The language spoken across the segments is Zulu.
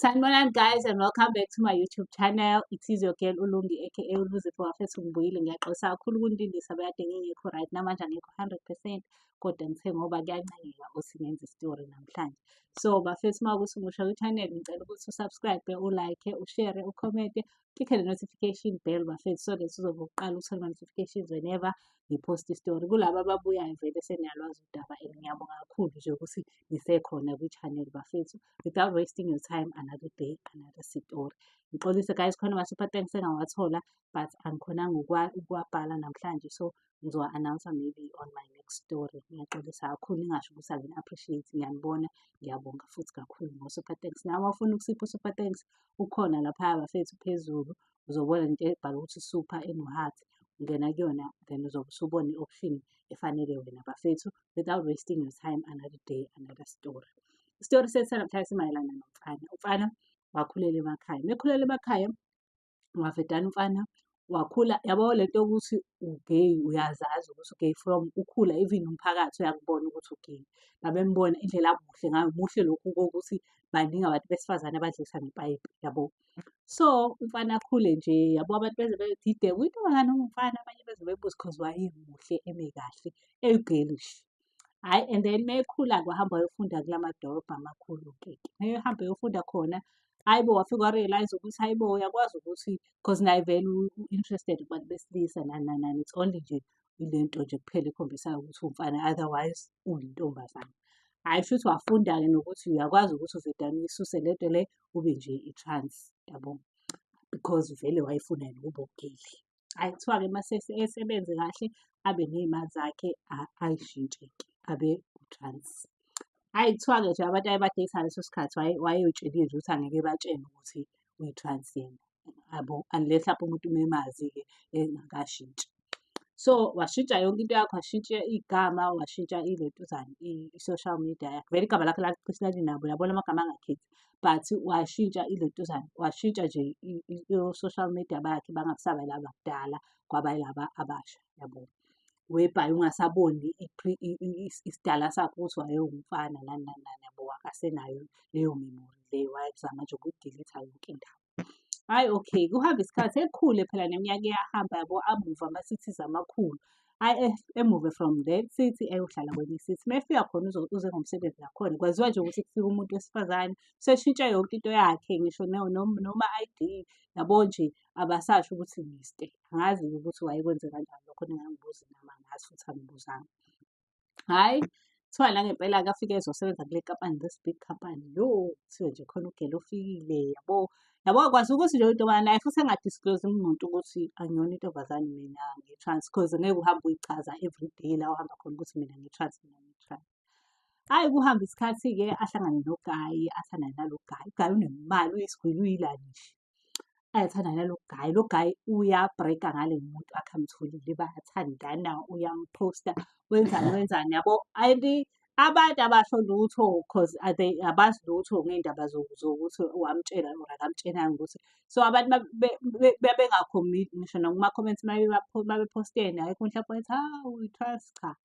Sanibonani guys and welcome back to my YouTube channel. It is your girl Ulungi aka Uluzipho bafethu. Ngibuyile, ngiyaxolisa kakhulu ukunilindisa, bekade ngingekho right. Namanje angekho 100%, kodwa ngithe ngoba kuyancengeka ukuthi ngenze story namhlanje. So bafethu, uma kuwukuthi umusha kwi-channel, ngicela ukuthi usubscribe, ulike, ushare, ucommente, click the notification bell bafethu, so that uzobe uqala ukuthola ama-notifications whenever ngipost istory. Kulaba ababuyayo vele seniyalwazi udaba and ngiyabonga kakhulu nje ukuthi nisekhona kwi-channel bafethu. Without wasting your time, another day, another story. Ngixolise guys, khona ama-super thanks engawathola but angikhonanga ukuwabhala namhlanje, so ngizowa-announce maybe on my next story. Ngiyaxolisa kakhulu, ningasho ukuthi angini-appreciate, ngiyanibona, ngiyabonga futhi kakhulu ngo-super thanks. Nawe uma ufuna ukusipha u-super thanks, ukhona laphaya bafethu phezulu, uzobona into ebhalwe ukuthi super eno-heart, ungena kuyona, then uzobe usubona i-option efanele wena bafethu. Without wasting your time, another day, another story. Isitori sethu sanamhlanje simayelana nomfana. Umfana wakhulela emakhaya. Uma ekhulela emakhaya, wavedana umfana wakhula, yabo lento yokuthi u-gay, uyazazi ukuthi u-gay from ukhula, even umphakathi uyakubona ukuthi u-gay. Babembona indlela amuhle ngayo, muhle lokhu kokuthi baningi abantu besifazane abadlisa ngepayipi, yabo. So umfana akhule nje, yabo, abantu beze bedideka, uyintombazane noma umfana, abanye beze bebuze cause wayemuhle, eme kahle, ewu-girlish. Hhayi, and then uma ekhula-ke wahamba wayofunda kula madolobha amakhulu-ke. Uma ehamba eyofunda khona, hhayi bo, wafika wa-realise ukuthi hhayi bo, uyakwazi ukuthi, cause naye vele u-interested kubantu besilisa nani nani nani, it's only nje ilento nje kuphela ekhombisayo ukuthi uwumfana, otherwise uyintombazane. Hhayi, shuthi wafunda-ke nokuthi uyakwazi ukuthi uvedane uyisuse lento le, ube nje i-trans, yabo, because vele wayefuna yena ukuba u-girl. Hhayi, kuthiwa-ke mase esebenze kahle, abe ney'mali zakhe, ayishintshe-ke abe u-trans. Hhayi, kuthiwa-ke nje abantu ayebadeyitha ngaleso sikhathi wayey'tshelile nje ukuthi angeke ebatshene ukuthi uyi-trans yena, yabo, unless hlampe umuntu memazi-ke engakashintshi. So washintsha yonke into yakhe, washintsha igama, washintsha ilentuzana, i-social media yakhe. Vele igama lakhe lalicishe lalinabo, uyabona amagama angakhethi, but washintsha ilentuzana, washintsha nje o-social media bakhe, bangasaba yilaba bakudala, kwaba yilaba abasha, yabo. Whereby ungasaboni isidala sakhe ukuthi wayewumfana nani nani nani, yabo, akasenayo leyo memory leyo, wayezama nje ukuyi-delete-a yonke indawo. Hhayi okay, kuhambe isikhathi, ekhule phela neminyaka iyahamba, yabo, amuva ama-cities amakhulu. Hhayi, emuve from that city eyohlala kwenye i-city. Uma efika khona uze ngomsebenzi nakhona, kwaziwa nje ukuthi kufika umuntu wesifazane, seshintshe yonke into yakhe, ngisho noma-ID, yabo nje, abasasho ukuthi Mister. Angazi-ke ukuthi wayekwenze kanjani lokho, ningangibuzi nami angazi futhi angibuzanga. Hhayi, kuthiwa nangempela-ke afike ezosebenza kule nkampani, this big company. Yo, kuthiwe nje khona u-girl ofikile, yabo. Yabo, kwazi ukuthi nje intombazane naye futhi enga-disclose kumuntu ukuthi angiyona intombazane mina, ngi-trans, cause ngeke uhambe uyichaza everyday la ohamba khona ukuthi mina ngi-trans, mina ngi-trans. Hhayi, kuhambe isikhathi-ke, ahlangane no-guy, athandane nalo guy. U-guy unemali, uyisigwili, uyilani nje. Ayathandana nalo guy, lo guy uya-brag-a ngale muntu akhe amtholile, bayathandana, uyamphosta, wenzani wenzani, yabo. And abantu abasho lutho cause abazi lutho ngey'ndaba zokuthi wamtshela or akamtshelanga ukuthi, so abantu babenga-comment ngisho nakuma-comments mabephostene, akekho mhlampe othi hawu uyi-trans, cha.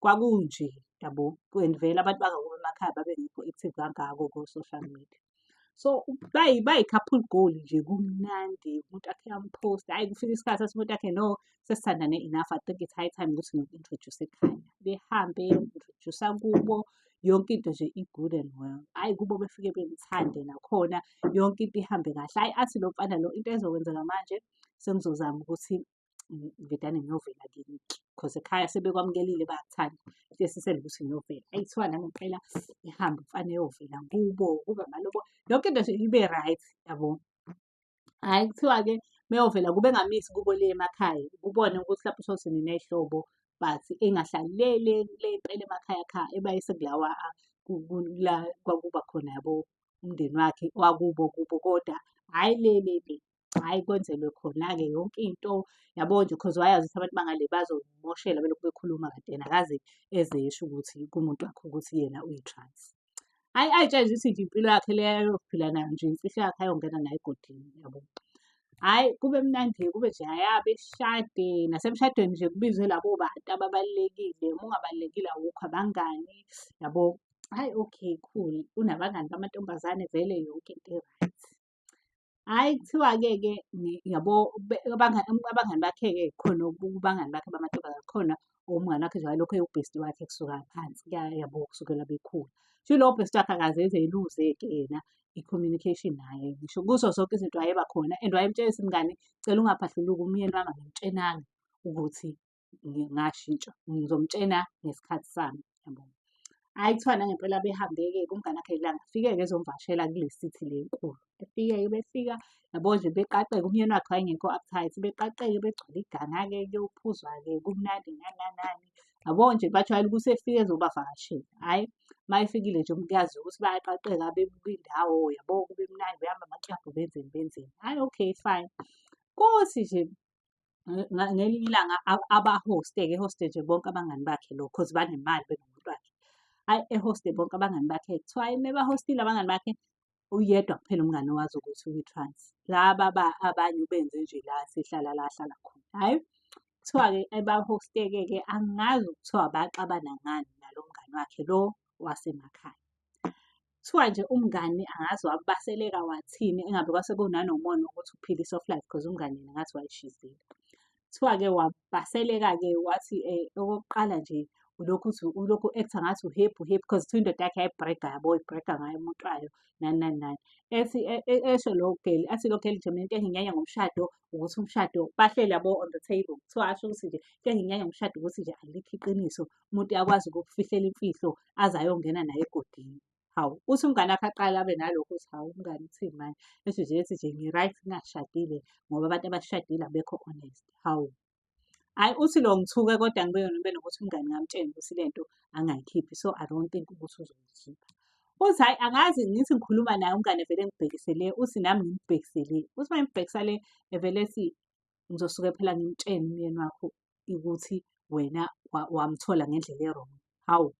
Kwakunje, yabo, and vele abantu bangakubo emakhaya babengekho active kangako ko-social media. So bayi-couple goal nje, kumnandi, umuntu akhe uyamphosta. Hhayi, kufika isikhathi athi umuntu akhe, no, sesithandane enough, I think it's high time ukuthi ngiku-introduce ekhaya. Behambe beyom-introduce-a kubo, yonke into nje i-good and well. Hhayi, kubo befike bemthande nakhona, yonke into ihambe kahle. Hhayi, athi lo mfana lo, into ezokwenzeka manje, sengizozama ukuthi ngivedane ngiyovela kini-ke, cause ekhaya sebekwamukelile, bayakuthanda. Into esisele ukuthi ngiyovela. Hhayi, kuthiwa nangempela ehambe umfana eyovela kubo, kube amalobolo, yonke into nje ibe right, yabo. Hhayi, kuthiwa-ke meyovela kube engamisi kubo le emakhaya, kubone ukuthi hlampe uthole ukuthi niney'hlobo, but engahlali le le le impela emakhaya khaya, ebayise kulawa la kwakuba khona, yabo, umndeni wakhe wakubo kubo, kodwa hhayi le le le. Hhayi, kwenzelwe khona-ke yonke into, yabo nje, cause wayazi ukuthi abantu bangale bazomoshela belokhu bekhuluma, kanti yena akaze eze esho ukuthi kumuntu wakhe ukuthi yena uyi-trans. Hhayi, ay'tshele nje ukuthi nje impilo yakhe le ayophila nayo nje, imfihlo yakhe ayongena nayo egodini, yabo. Hhayi, kube mnandi-ke, kube nje haya beshade, nasemshadweni nje kubizwe labo bantu ababalulekile, uma ungabalulekile awukho, abangani, yabo. Hhayi okay, cool, unabangani bamantombazane vele yonke into i-right. Hhayi kuthiwa-ke ke yabo abangani bakhe-ke khona kubangani bakhe bamantombazane khona umngani wakhe nje wayelokhu ewu-best wakhe kusuka phansi yabo kusukela bekhula. Shuthi lowo best wakhe akaze eze eyiluze-ke yena i-communication naye. Ngisho kuzo zonke izinto wayeba khona and wayemtshela ukuthi mngani cela ungaphahluluki umyeni wami angimtshenanga ukuthi ngashintsha, ngizomtshena ngesikhathi sami, yabo. Hhayi kuthiwa nangempela behambe-ke kumngani wakhe ilanga afike-ke ezomvakashela kule city le enkulu. Efike-ke befika yabo nje beqaqeke umyeni wakhe wayengekho uptight, beqaqeke begcwele iganga-ke kuyophuzwa-ke kumnandi nani nani nani. Yabo nje bajwayele ukuthi efike ezobavakashela. Hhayi uma efikile nje kuyaziwa ukuthi bayaqaqeka bebuka indawo yabo kube mnandi behamba amaklabhu benzeni benzeni. Hhayi okay fine. Kuthi nje ngelinye ilanga abahoste-ke ehoste nje bonke abangani bakhe lo cause banemali benomuntu wakhe. Hhayi ehoste bonke abangani bakhe kuthiwa hhayi mebahostile abangani bakhe uyedwa kuphela umngani owazi ukuthi uyi-trans. Laba abanye ubenze nje la sehlala la ahlala khona. Hhayi kuthiwa-ke ebahoste-ke ke angazi kuthiwa baxabana ngani nalo mngani wakhe lo wasemakhaya. Kuthiwa nje umngani angazi wabaseleka wathini engabe kwase kunanomona ukuthi uphila i-soft life cause umngani yena ngathi wayeshizile. Kuthiwa-ke wabaseleka-ke wathi okokuqala nje ulokhu uthi ulokhu u-act-a ngathi u-happy u-happy cause kuthiwa indoda yakhe yayi-brag-a yabo, i-brag-a ngaye umuntu wayo nani nani nani. Ethi esho lo girl, athi lo girl nje mina into enginyanya ngomshado ukuthi umshado bahleli yabo on the table. Kuthiwa asho ukuthi nje into enginyanya ngomshado ukuthi nje alikho iqiniso, umuntu uyakwazi ukukufihlela imfihlo aze ayongena naye egodini. Hawu, uthi umngani wakhe aqale abe nalokho ukuthi hawu umngani uthini manje? Esho nje ethi nje ngi-right ngingashadile ngoba abantu abashadile abekho honest. Hawu. Hhayi uthi lo ngithuke kodwa ngibe ngibe nokuthi umngani ngamtshela ukuthi le nto angayikhiphi so I don't think ukuthi uzoyikhipha. Uthi hhayi angazi ngithi ngikhuluma naye umngani evele engibhekise le, uthi nami ngimbhekise le. Uthi uma ngimbhekisa le evele ethi ngizosuke phela ngimtshene umyeni wakho ukuthi wena wamthola ngendlela e-wrong. Hawu,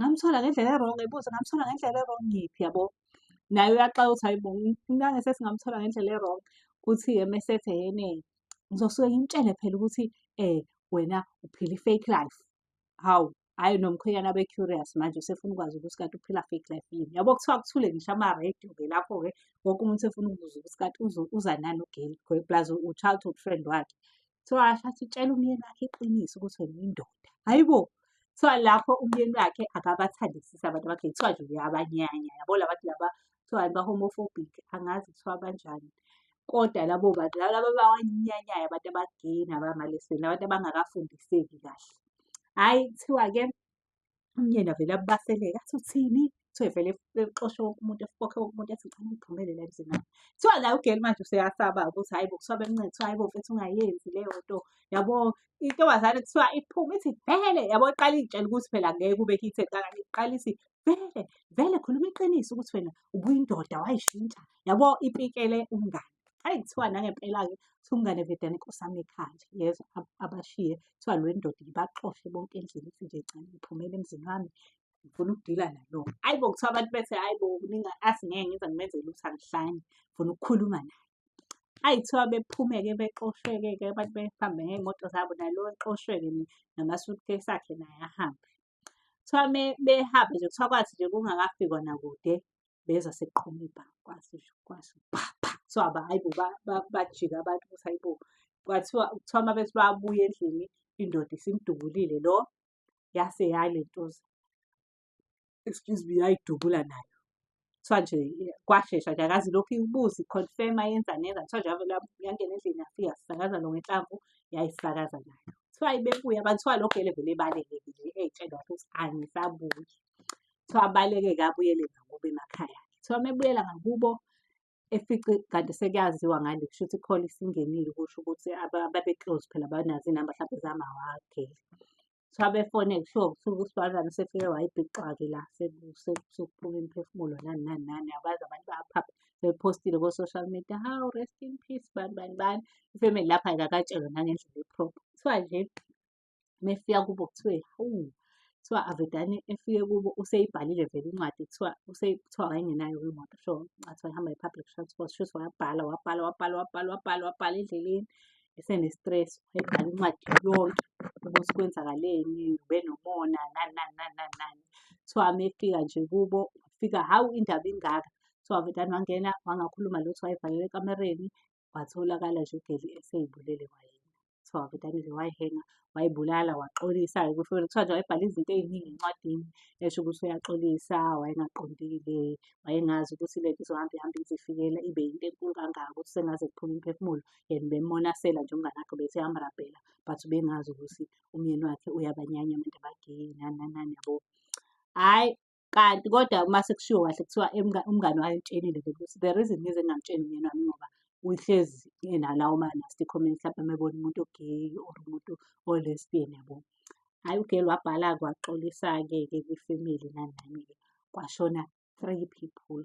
ngamthola ngendlela e-wrong ebuza ngamthola ngendlela e-wrong yiphi yabo? Naye uyaxaka ukuthi hhayi bo ngangisethi ngamthola ngendlela e-wrong. Kuthi-ke mesethe yena ngizosuke ngimtshele phela ukuthi wena uphila i-fake life. Hawu, hhayi nomkhwenyana abe-curious manje usefuna ukwazi ukuthi kanti uphila fake life yini. Yabo kuthiwa kuthule ngisho ama-radio-ke lapho-ke wonke umuntu efuna ukubuza ukuthi kanti uza nani u-girl plus u-childhood friend wakhe. Kuthiwa asho athi tshela umyeni wakhe iqiniso ukuthi wena uyindoda. Hhayi bo! Kuthiwa lapho umyeni wakhe akabathandisisi abantu bakhe, kuthiwa nje uyabanyanya. Yabo la bantu laba kuthiwa ba-homophobic, angazi kuthiwa banjani. Kodwa labo bantu laba abawanyanyayo abantu aba-gay nabama-lesbian, abantu abangakafundiseki kahle. Hhayi kuthiwa-ke umyeni avele abaseleke athi uthini? Kuthiwa vele exoshe wonke umuntu efokhe wonke umuntu ethi ngicela ngiphumele la emzini wami. Kuthiwa la u-girl manje useyasaba-ke ukuthi hhayi bo kuthiwa bemncenge kuthiwa hhayi bo mfethu ungayenzi leyo nto. Yabo intombazane kuthiwa iphume ithi vele yabo iqale iy'tshela ukuthi phela ngeke kube heated kangaka iqale ithi vele vele khuluma iqiniso ukuthi wena ubuyindoda wayishintsha. Yabo ipikele umngani. Hhayi kuthiwa nangempela-ke kuthiwa umngane vedane inkosi yami ekhaya nje yezwa abashiye. Kuthiwa le ndoda ibaxoshe bonke endlini ithi nje cha ngiphumele emzini wami ngifuna ukudila nalo. Hhayi bo kuthiwa abantu bethe hhayi bo athi ngeke ngize ngimenze lutho angihlanyi ngifuna ukukhuluma naye. Hhayi kuthiwa bephume-ke bexoshwe-ke ke abantu behambe ngey'moto zabo nalo exoshwe-ke nama-suitcase akhe naye ahambe. Kuthiwa behambe nje kuthiwa kwathi nje kungakafikwa nakude bezwa sekuqhuma ibhamu kwasho kwasho pha pha. Kuthiwa hhayi bo bajika abantu ukuthi hhayi bo. Kwathiwa kuthiwa uma bethi babuya endlini indoda isimdubulile lo yase yalentuza, excuse me, yayidubula nayo. Kuthiwa nje kwashesha nje akaze ilokhu ibuza i-confirm-a yenzani yenzani. Kuthiwa nje yavele yangena endlini yafika yasakaza lo ngenhlamvu yayisakaza nayo. Kuthiwa bebuya abantu kuthiwa lo girl evele ebaleke-ke nje ey'tshela ukuthi angisabuyi. Kuthiwa abaleke-ke abuyele ngakubo emakhaya. Kuthiwa uma ebuyela ngakubo efice kanti sekuyaziwa ngale kushuthi i-call isingenile kusho ukuthi ababe-close phela banazo iy'namba hlampe zamawageli. Kuthiwa befone kushiwo kuthiwa usibazana usefike wayibhixa-ke la sekuphuma imiphefumulo nani nani nani abazi abantu bayaphapha bephostile ko-social media, hawu rest in peace bani bani bani. Ifemeli lapha ayikakatshelwa nangendlela e-proper. Kuthiwa nje uma efika kubo kuthiwe hawu, kuthiwa avedane efike kubo useyibhalile vele incwadi kuthiwa kuthiwa wayengenayo imoto sho ngathi wayehamba nge-public transport shuthi wabhala wabhala wabhala wabhala wabhala wabhala endleleni esene-stress wayebhala incwadi yonke ukuthi kwenzakaleni, ubenomona nani nani nani nani nani. Kuthiwa mefika nje kubo, wafika hawu indaba ingaka. Kuthiwa wavele wangena wangakhuluma lutho wayivalela ekamereni, watholakala nje u-girl esey'bulele kwayena. Kuthiwa wavele nje way'henga, way'bulala, waxolisa-ke kuthiwa nje wayebhale izinto ey'ningi encwadini esho ukuthi uyaxolisa, wayengaqondile, wayengazi ukuthi lento izohamba ihambe ize ifikele ibe yinto enkulu kangaka ukuthi sengaze kuphume umphefumulo. And bemonasela nje umngani wakhe ubethi uyamrabhela but ubengazi ukuthi umyeni wakhe uyabanyanya abantu aba-gay nani nani nani yabo. Hhayi, kanti kodwa uma sekushiwo kahle kuthiwa umngani wayemtshelile vele ukuthi the reason ngize ngingamtsheli umyeni wami ngoba uhlezi enalawo ma-nasty comments hlampe uma ebona umuntu o-gay or umuntu o-lesbian yabo. Hhayi u-girl wabhala-ke waxolisa-ke ke kwi-family nani nani-ke. Kwashona three people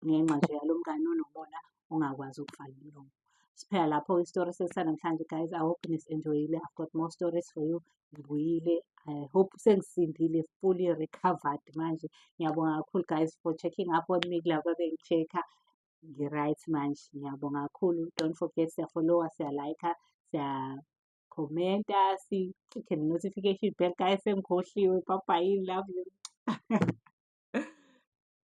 ngenxa nje yalo mngani onomona ongakwazi ukuvala umlomo. Siphela lapho-ke isitori sethu sanamhlanje guys. I hope nisi-enjoy-ile. I've got more stories for you. Ngibuyile. I hope sengisindile, fully recovered manje. Ngiyabonga kakhulu guys for checking up on me kulabo abengi-check-a. Ngi-right manje. Ngiyabonga kakhulu. Don't forget siya-follow-a, siya-like-a, siya-comment-a, si-click-e ne-notification bell. Guys, sengikhohliwe. Bye bye, love you.